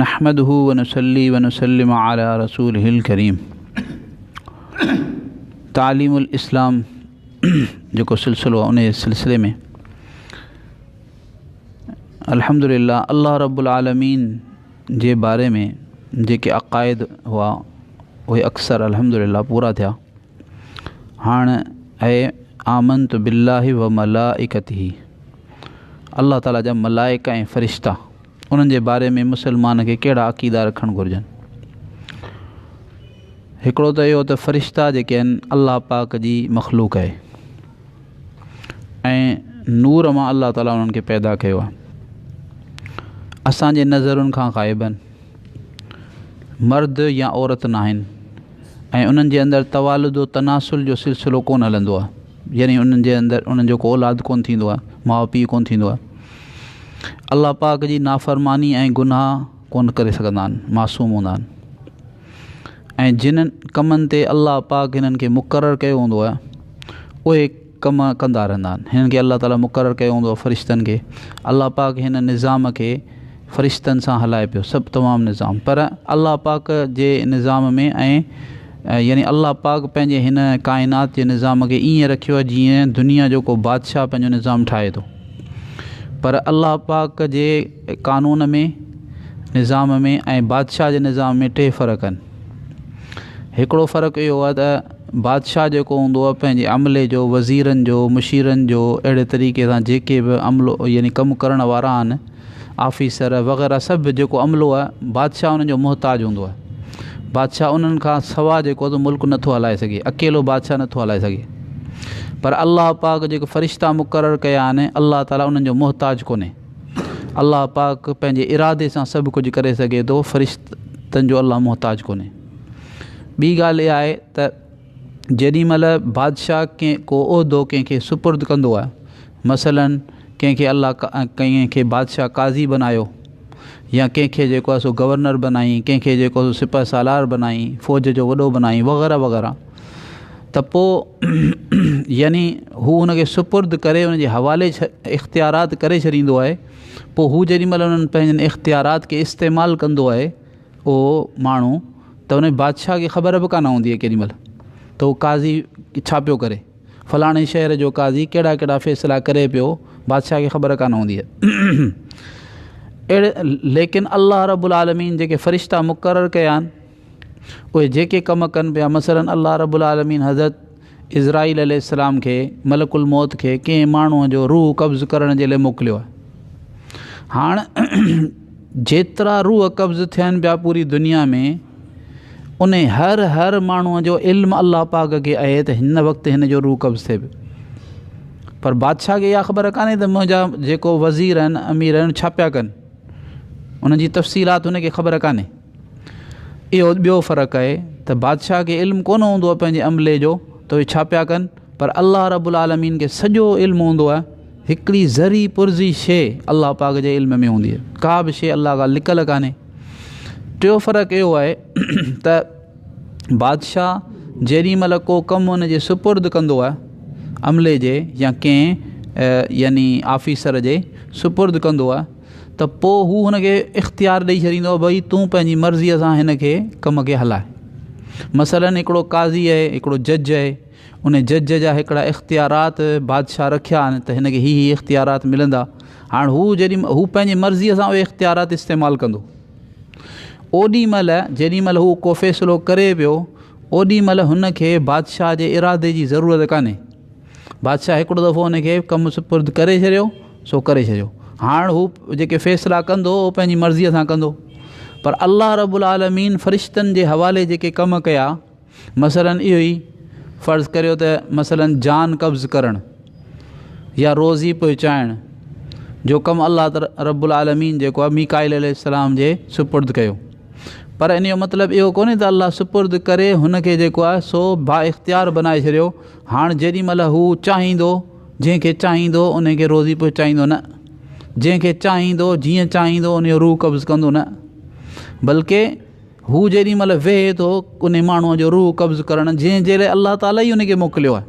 نحمده ونصلي ونسلم على رسوله الڪريم. تعليم الاسلام جيڪو سلسلو آهي ان سلسلي ۾ الحمد لله الله رب العالمين جي باري ۾ جيڪي عقائد هئا اهي اڪثر الحمد لله پورا ٿيا. هاڻ اي آمنت بالله و ملائڪته، الله تعالي جا ملائڪ ۽ فرشتا، انهن جي باري ۾ مسلمان کي ڪهڙا عقيدا رکڻ گهرجن. هڪڙو ته اهو ته فرشتا جيڪي آهن الله پاڪ جي مخلوق آهي ۽ نور مان الله تعالي انهن کي پيدا ڪيو آهي، اسان جي نظرن کان غائب آهن، مرد يا عورت ناهن ۽ انهن جي اندر توالد و تناسل جو سلسلو ڪونه هلندو آهي، يعني انهن جي اندر انهن جو ڪو اولاد ڪونه ٿيندو آهي، ماء پيء ڪونه ٿيندو آهي. الله پاڪ جي نافرماني ۽ گناهه ڪونه ڪري سگهندا آهن، معصوم هوندا آهن ۽ جن ڪمن تي الله پاڪ هنن کي مقرر ڪيو هوندو آهي اهي ڪم ڪندا رهندا آهن. هنن کي الله تعالي مقرر ڪيو هوندو آهي فرشتن کي. الله پاڪ هن نظام کي فرشتن سان هلائي پيو سڀ تمام نظام، پر الله پاڪ جي نظام ۾ ۽ يعني الله پاڪ پنهنجي هن ڪائنات جي نظام کي ائين رکيو آهي جيئن دنيا جو ڪو بادشاهه پنهنجو نظام ٺاهي ٿو، پر الله پاڪ جي قانون ۾ نظام ۾ ۽ بادشاهه جي نظام ۾ ٽي فرق آهن. هڪڙو فرق اهو آهي ته بادشاهه جيڪو هوندو آهي پنهنجي عملي جو، وزيرن جو، مشيرن جو، اهڙي طريقي سان جيڪي به عملو يعني ڪم ڪرڻ وارا آهن، آفيسر وغيره سڀ جيڪو عملو آهي بادشاهه انهن جو محتاج هوندو آهي. بادشاهه انهن کان سوا جيڪو آهي ملڪ نٿو هلائي سگهي، اڪيلو بادشاهه نٿو هلائي سگهي. پر الله پاڪ جيڪي فرشتا مقرر ڪيا آهن الله تعالي انهن جو محتاج ڪونهي. الله پاڪ پنهنجي ارادي سان سڀ ڪجهه ڪري سگهي ٿو، فرشتن جو الله محتاج ڪونهي. ٻي ڳالهه اها آهي ته جيڏي مهل بادشاهه ڪنهن ڪو عهدو ڪنهن کي سپرد ڪندو آهي، مثلاً ڪنهن کي الله ڪنهن کي بادشاهه قاضي بنايو يا ڪنهن کي جيڪو آهي سو گورنر بنائين، ڪنهن کي جيڪو آهي سو سپهه سالار بنائين، فوج جو وڏو بنائين وغيره وغيره، ته پوء يعني هو ان کي سپرد ڪري ان جي حوالي اختيارات ڪري ڇڏيندو آهي. پوء هو جيڏي مهل انهن پنهنجن اختيارات کي استعمال ڪندو آهي اهو ماڻهو، ته ان بادشاهه کي خبر به ڪانه هوندي آهي ڪيڏي مهل ته اهو قاضي ڇا پيو ڪري، فلاڻي شهر جو قاضي ڪهڙا ڪهڙا فيصلا ڪري پيو، بادشاهه کي خبر ڪانه هوندي آهي. اهڙي ليڪن الله رب العالمين جيڪي فرشتا مقرر ڪيا آهن اهي جيڪي ڪم ڪن پيا، مثلا الله رب العالمين حضرت عزرائيل عليه السلام کي ملڪ الموت کي ڪنهن ماڻهوء جو روح قبض ڪرڻ جي لاء موڪليو آهي. هاڻ جيترا روح قبض ٿين پيا پوري دنيا ۾ ان هر هر ماڻهوء جو علم الله پاڪ کي آهي ته هن وقت هن جو روح قبض ٿئي پيو، پر بادشاهه کي اها خبر ڪانهي ته منهنجا جيڪو وزير آهن امير آهن ڇا پيا ڪن، ان جي تفصيلات هن کي خبر ڪانهي. اهو ٻيو فرق آهي ته بادشاهه کي علم ڪونه هوندو آهي پنهنجي عملي جو ته اهي ڇا پيا ڪن، پر الله رب العالمين کي سڄو علم هوندو آهي. هڪڙي ذري پرزي شيء الله پاڪ جي علم ۾ هوندي آهي، ڪا به شيء الله کان لڪل ڪانهي. ٽيو فرق اهو آهي ته بادشاهه جيڏي مهل ڪو ڪم ان جي سپرد ڪندو آهي عملي جي يا ڪنهن يعني آفيسر جي سپرد ڪندو آهي ته پوء هو هن کي اختيار ڏئي ڇڏيندو آهي ڀئي تون پنهنجي مرضيء سان هن کي ڪم کي هلاء. مثلاً هڪڙو قاضي آهي، هڪڙو جج آهي، ان جج جا هڪڙا اختيارات بادشاهه رکيا آهن ته هن کي هي هي اختيارات ملندا. هاڻ هو جيڏي هو پنهنجي مرضيء سان اهي اختيارات استعمال ڪندو. اوڏي مهل جيڏي مهل هو ڪو فيصلو ڪري پيو اوڏي مهل هن کي بادشاهه جي ارادي جي ضرورت ڪانهي. بادشاهه هڪڙو دفعو هن کي ڪم سپرد ڪري ڇڏيو سو ڪري ڇڏيو. هاڻ هو جيڪي فيصلا ڪندو اهو پنهنجي مرضيء سان ڪندو. پر الله رب العالمين فرشتن جي حوالي جيڪي ڪم ڪيا، مثلا اهو ئي فرض ڪريو ته مثلا جان قبض ڪرڻ يا روزي پهچائڻ جو ڪم الله رب العالمين جيڪو آهي ميڪائيل عليه السلام جي سپرد ڪيو، پر ان جو مطلب اهو ڪونهي ته الله سپرد ڪري هن کي جيڪو آهي سو با اختيار بنائي ڇڏيو. هاڻ جيڏي مهل هو چاهيندو جنهن کي چاهيندو ان کي روزي پهچائيندو نه، جنهن کي چاهيندو جيئن چاهيندو ان جو روح قبض ڪندو نه، بلڪه هو جيڏي مهل ويهي ٿو ان ماڻهوء جو روح قبض ڪرڻ جنهن جي لاء الله تعاليٰ ئي ان کي موڪليو آهي،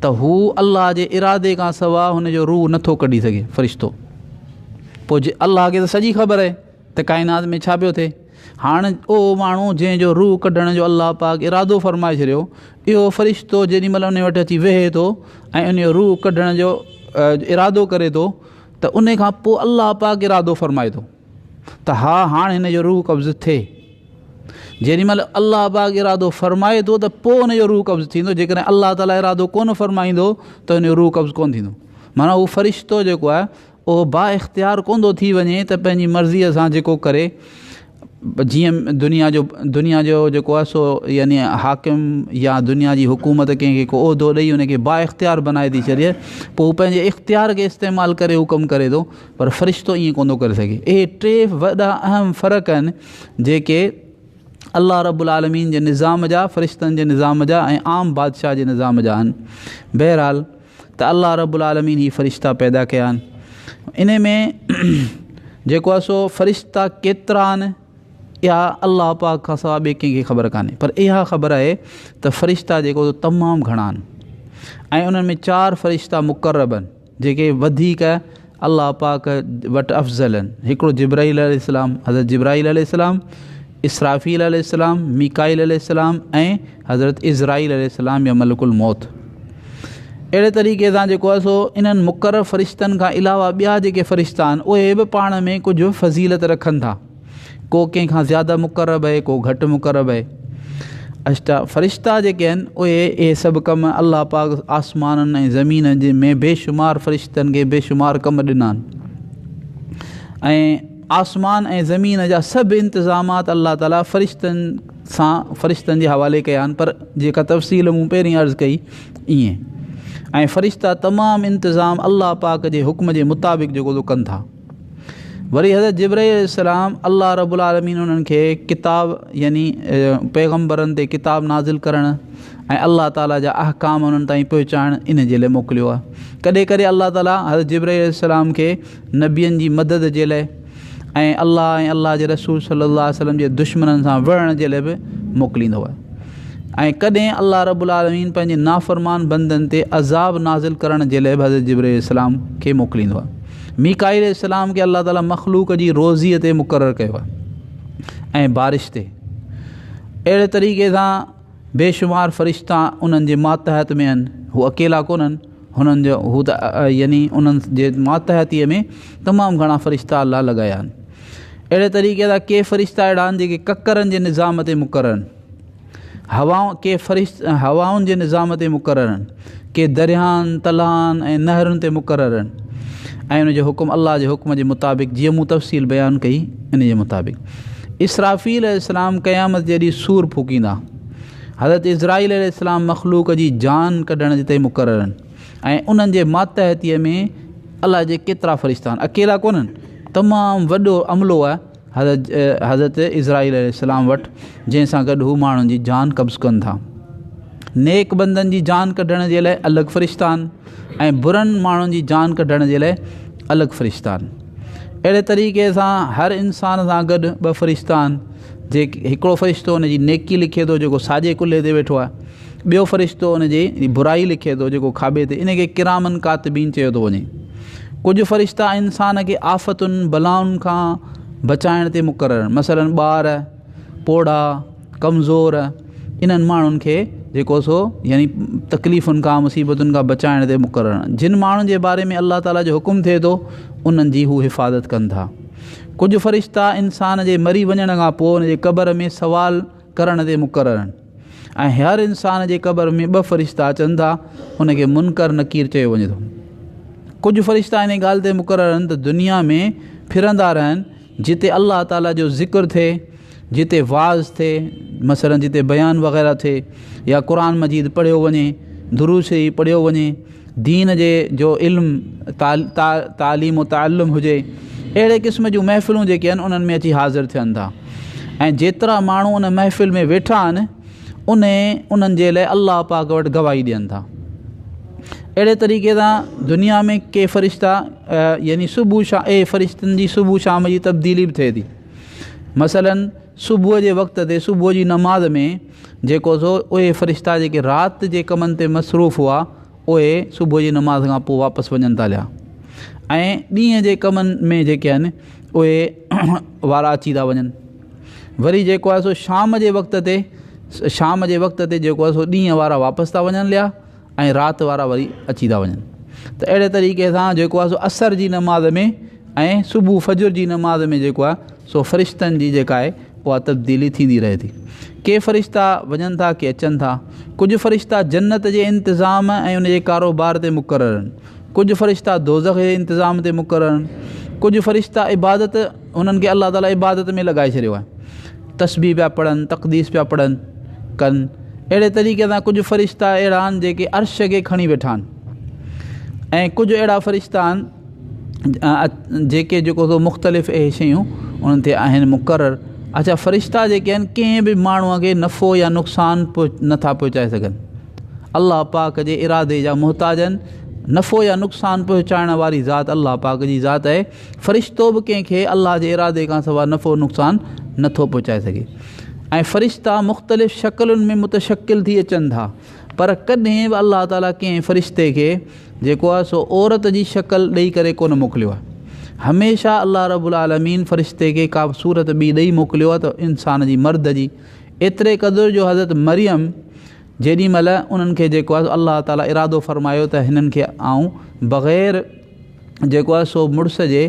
ته هو الله جي ارادي کان سوا هن جو روح نٿو ڪڍي سگهي فرشتو. پوء جي الله کي ته سڄي خبر آهي ته ڪائنات ۾ ڇا پيو ٿئي. هاڻ اهو ماڻهو جنهن جو روح ڪڍڻ جو الله پاڪ ارادو فرمائي ڇڏيو، اهو فرشتو جيڏي مهل ان وٽ اچي ويهي ٿو ۽ ان جو روح ڪڍڻ جو ارادو ڪري ٿو ته ان کان پوء الله پاڪ ارادو فرمائي ٿو ته ها هاڻ هن جو روح قبض ٿئي. جيڏي مهل الله پاڪ ارادو فرمائي ٿو ته پوء ان جو روح قبض ٿيندو، جيڪڏهن الله تعاليٰ ارادو ڪونه فرمائيندو ته ان جو روح قبض ڪونه ٿيندو. معنيٰ اهو فرشتو جيڪو آهي اهو با اختيار ڪونه ٿو ٿي وڃي ته پنهنجي مرضيء سان جيڪو ڪري، جيئن دنيا جو دنيا جو جيڪو آهي سو يعني حاڪم يا دنيا جي حڪومت ڪنهن کي ڪو عهدو ڏئي ان کي با اختيار بنائي ٿي ڇڏي، پوء هو پنهنجي اختيار کي استعمال ڪري هو ڪم ڪري ٿو، پر فرشتو ائين ڪونه ٿو ڪري سگهي. اهي ٽي وڏا اهم فرق آهن جيڪي الله رب العالمين جي نظام جا، فرشتن جي نظام جا ۽ عام بادشاهه جي نظام جا آهن. بهرحال ته الله رب العالمين هي فرشتا پيدا ڪيا آهن. انهي ۾ جيڪو آهي سو فرشتا ڪيترا آهن اها الله پاڪ کان سواء ٻئي ڪنهن کي خبر ڪانهي، پر اها خبر آهي ته فرشتا جيڪو تمام گهڻا آهن ۽ انهن ۾ چار فرشتا مقرب آهن جيڪي وڌيڪ الله پاڪ وٽ افضل آهن. هڪڙو جبرائيل عليه السلام، حضرت جبرائيل عليه السلام، اسرافيل عليه السلام، ميڪائيل عليه السلام ۽ حضرت عزرائيل عليه السلام يا ملڪ الموت. اهڙي طريقي سان جيڪو آهي سو انهن مقرر فرشتن کان علاوه ٻيا جيڪي فرشتا آهن اهي به پاڻ ۾ ڪجهه فضيلت رکن ٿا. ڪو ڪنهن کان زياده مقرب آهي، ڪو گهٽ مقرب آهي. اشتا فرشتا جيڪي آهن اهي اهي سڀ ڪم الله پاڪ آسمانن ۽ زمين جي ۾ بيشمار فرشتن کي بيشمار ڪم ڏنا آهن ۽ آسمان ۽ زمين جا سڀ انتظامات الله تعالي فرشتن سان فرشتن جي حوالي ڪيا آهن، پر جيڪا تفصيل مون پهرين عرض ڪئي ائين ۽ فرشتا تمام انتظام الله پاڪ جي حڪم جي مطابق جيڪو سو ڪن ٿا. وري حضرت جبرائيل عليه السلام الله رب العالمين انهن کي ڪتاب يعني پيغمبرن تي ڪتاب نازل ڪرڻ ۽ الله تعالي جا احڪام انهن تائين پهچائڻ ان جي لاء موڪليو آهي. ڪڏهن ڪڏهن الله تعالي حضرت جبرائيل عليه السلام کي نبين جي مدد جي لاء ۽ الله ۽ الله جي رسول صلي الله عليه وسلم جي دشمنن سان وڙهڻ جي لاء به موڪليندو آهي ۽ ڪڏهن الله رب العالمين پنهنجي نافرمان بندن تي عذاب نازل ڪرڻ جي لاء به حضرت جبرائيل عليه السلام کي موڪليندو آهي. ميڪائيل عليه السلام کي الله تعالي مخلوق جي روزيء تي مقرر ڪيو آهي ۽ بارش تي. اهڙي طريقي سان بيشمار فرشتا انهن جي ماتحت ۾ آهن، هو اڪيلا ڪونهن، هنن جو هو ته يعني انهن جي ماتحتيء ۾ تمام گهڻا فرشتا الله لڳايا آهن. اهڙي طريقي سان ڪي فرشتا اهڙا آهن جيڪي ڪڪرن جي نظام تي مقرر آهن، هوائن ڪي فرشت هوائن جي نظام تي مقرر آهن، ڪي درياهن، تلائن ۽ نهرن تي مقرر آهن ۽ ان جو حڪم الله جي حڪم جي مطابق جيئن مون تفصيل بيان ڪئي ان جي مطابق. اسرافيل عليه السلام قيامت جي ڏينهن صور ڦوڪيندا. حضرت عزرائيل عليه السلام مخلوق جي جان ڪڍڻ جي تي مقرر آهن ۽ انهن جي ماتحتيء ۾ الله جي ڪيترا فرشتا آهن، اڪيلا ڪونهن، تمام وڏو عملو آهي حضرت حضرت عزرائيل عليه السلام وٽ جنهن سان گڏ هو ماڻهن جي جان قبض ڪن ٿا. نيڪ بندن جي جان ڪڍڻ جي لاء الڳ فرشتا آهن ۽ برن ماڻهن جي جان ڪڍڻ جي لاء الڳ فرشتا آهن. اهڙي طريقي سان هر انسان سان گڏ ٻه فرشتا آهن، جيڪي هڪڙو فرشتو ان جي نيڪي لکي ٿو جيڪو ساڄي ڪلهي تي ويٺو آهي، ٻيو فرشتو ان جي برائي لکي ٿو جيڪو کاٻي تي، ان کي ڪرامن ڪاتبين چيو ٿو وڃي. ڪجهه فرشتا انسان کي آفتن بلائن کان بچائڻ تي مقرر آهن، مثلاً ٻار، پوڙها، ڪمزور، انهن ماڻهن کي جيڪو سو يعني تڪليفن کان مصيبتن کان بچائڻ تي مقرر آهن. جن ماڻهن جي باري ۾ الله تعاليٰ جو حڪم ٿئي ٿو انهن جي هو حفاظت ڪن ٿا. ڪجهه فرشتا انسان جي مري وڃڻ کان پوء ان جي قبر ۾ سوال ڪرڻ تي مقرر آهن ۽ هر انسان جي قبر ۾ ٻه فرشتا اچن ٿا، ان کي منڪر نڪير چيو وڃي ٿو. ڪجهه فرشتا ان ڳالهه تي مقرر آهن ته دنيا ۾ ڦرندا رهن جتي الله تعاليٰ جو ذڪر ٿئي، جتي وعظ ٿئي، مثلاً جتي بيان وغيره ٿئي يا قرآن مجيد پڙهيو وڃي، درود شريف پڙهيو وڃي، دين جي جو علم تعليم و تعلم هجي، اهڙي قسم جون محفلون جيڪي آهن انهن ۾ اچي حاضر ٿين ٿا ۽ جيترا ماڻهو ان محفل ۾ ويٺا آهن انهي انهن جي لاء الله پاڪ وٽ گواهي ڏين ٿا. اهڙي طريقي سان دنيا ۾ ڪي فرشتا يعني صبح شام اهي فرشتن جي صبح شام جي تبديلي به ٿئي ٿي. مثلا صبح جي وقت تي صبح جي نماز ۾ جيڪو سو اهي فرشتا جيڪي رات جي ڪمن تي مصروف هئا اهي صبح جي نماز کان پوء واپس وڃن ٿا هليا ۽ ڏينهن جي ڪمن ۾ جيڪي آهن اهي وارا اچي ٿا وڃن. وري جيڪو آهي سو شام جي وقت تي شام جي وقت تي جيڪو آهي سو ڏينهن وارا واپس ٿا وڃن ليا ۽ رات وارا وري اچي ٿا وڃن ته اهڙي طريقي سان جيڪو آهي سو عصر جي نماز ۾ ۽ صبح فجر جي نماز ۾ جيڪو آهي سو فرشتن جي جيڪا آهي اها تبديلي ٿيندي رهي ٿي. ڪي فرشتا وڃن ٿا ڪي اچن ٿا. ڪجهه فرشتا جنت جي انتظام ۽ ان جي ڪاروبار تي مقرر آهن. ڪجهه فرشتا دوزخ جي انتظام تي مقرر آهن. ڪجهه فرشتا عبادت انهن کي الله تعالي عبادت ۾ لڳائي ڇڏيو آهي. تسبيح پيا پڙهن، تقديس پيا پڙهن ڪن. اهڙي طريقي سان ڪجهه فرشتا اهڙا آهن جيڪي عرش کي کڻي ويٺا آهن ۽ ڪجهه اهڙا فرشتا آهن جيڪي جيڪو سو مختلف اهي شيون انهن تي آهن مقرر. اڇا فرشتا جيڪي آهن ڪنهن به ماڻهوء کي نفعو يا نقصان نٿا پهچائي سگهن. الله پاڪ جي ارادي جا محتاج آهن. نفعو يا نقصان پهچائڻ واري ذات الله پاڪ جي ذات آهي. فرشتو به ڪنهن کي الله جي ارادي کان سواء نفعو نقصان نٿو پهچائي سگهي. ۽ فرشتا مختلف شڪلن ۾ متشڪل ٿي اچن ٿا پر ڪڏهن به الله تعالي ڪنهن فرشتي کي جيڪو آهي سو عورت جي شڪل ڏئي ڪري ڪونه موڪليو آهي. هميشه الله رب العالمين فرشتي کي ڪا صورت ٻي ڏئي موڪليو آهي ته انسان جي مرد جي ايتري قدر جو حضرت مريم جيڏي مهل انهن کي جيڪو آهي الله تعالي ارادو فرمايو ته هنن کي آئون بغير جيڪو آهي سو مڙس جي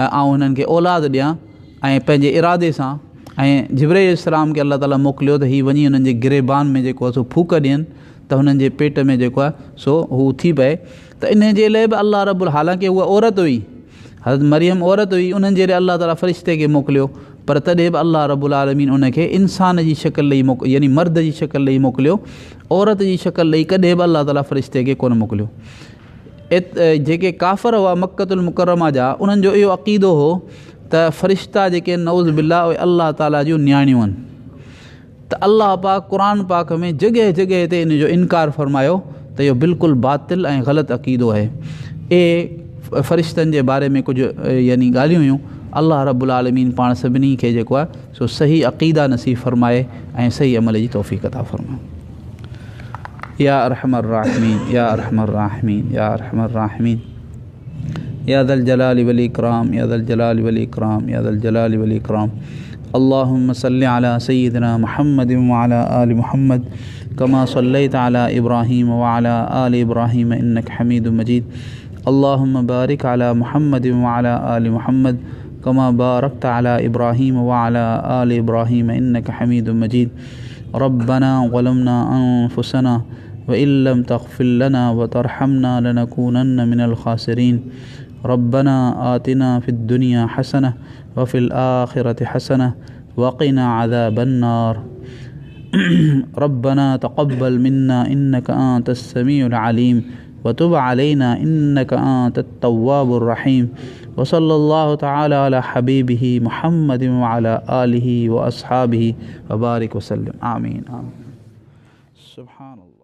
آئون هنن کي اولاد ڏيان ۽ پنهنجي ارادي سان ۽ جبرئيل عليه السلام کي الله تعالي موڪليو ته هي وڃي انهن جي گريبان ۾ جيڪو آهي سو ڦوڪ ڏين ته هنن جي پيٽ ۾ جيڪو آهي سو هو ٿي پئي ته انهي جي لاء به الله رب حالانڪه هوء عورت هئي حضرت مريم عورت هئي انهن جي لاء الله تعالي فرشتي کي موڪليو پر تڏهن به الله رب العالمين ان کي انسان جي شڪل ڏئي موڪ يعني مرد جي شڪل ڏئي موڪليو عورت جي شڪل ڏئي ڪڏهن به الله تعالي فرشتي کي ڪونه موڪليو. جيڪي ڪافر هئا مڪة المڪرمه جا انهن جو اهو عقيدو هو ته فرشتا جيڪي آهن نعوذ بالله اهي الله تعالي جون نياڻيون آهن ته الله پاڪ قرآن پاڪ ۾ جڳهه جڳهه تي ان جو انڪار فرمايو ته اهو بلڪل باطل ۽ غلط عقيدو آهي. اهي فرشتن جي باري ۾ ڪجهه يعني ڳالهيون هيون. الله رب العالمين پاڻ سڀني کي جيڪو آهي سو صحيح عقيده نصيب فرمائي ۽ صحيح عمل جي توفيق عطا فرمائي. يا ارحم الراحمين يا ارحم الراحمين يا ارحم الراحمين يا ذا الجلال والإكرام يا ذا الجلال والإكرام يا ذا الجلال والإكرام اللهم صل على سيدنا محمد وعلى آل محمد كما صليت على إبراهيم وعلى آل إبراهيم إنك حميد مجيد اللهم بارك على محمد وعلى آل محمد كما باركت على إبراهيم وعلى آل إبراهيم إنك حميد مجيد ربنا ظلمنا أنفسنا وإن لم تغفر لنا وترحمنا لنكونن من الخاسرين ربنا آتنا في الدنيا حسنة وفي الآخرة حسنة وقنا عذاب النار ربنا تقبل منا إنك أنت السميع العليم وتب علينا إنك أنت التواب الرحيم وصلى الله تعالى على حبيبه محمد وعلى آله وأصحابه وبارك وسلم آمين آمين سبحان الله.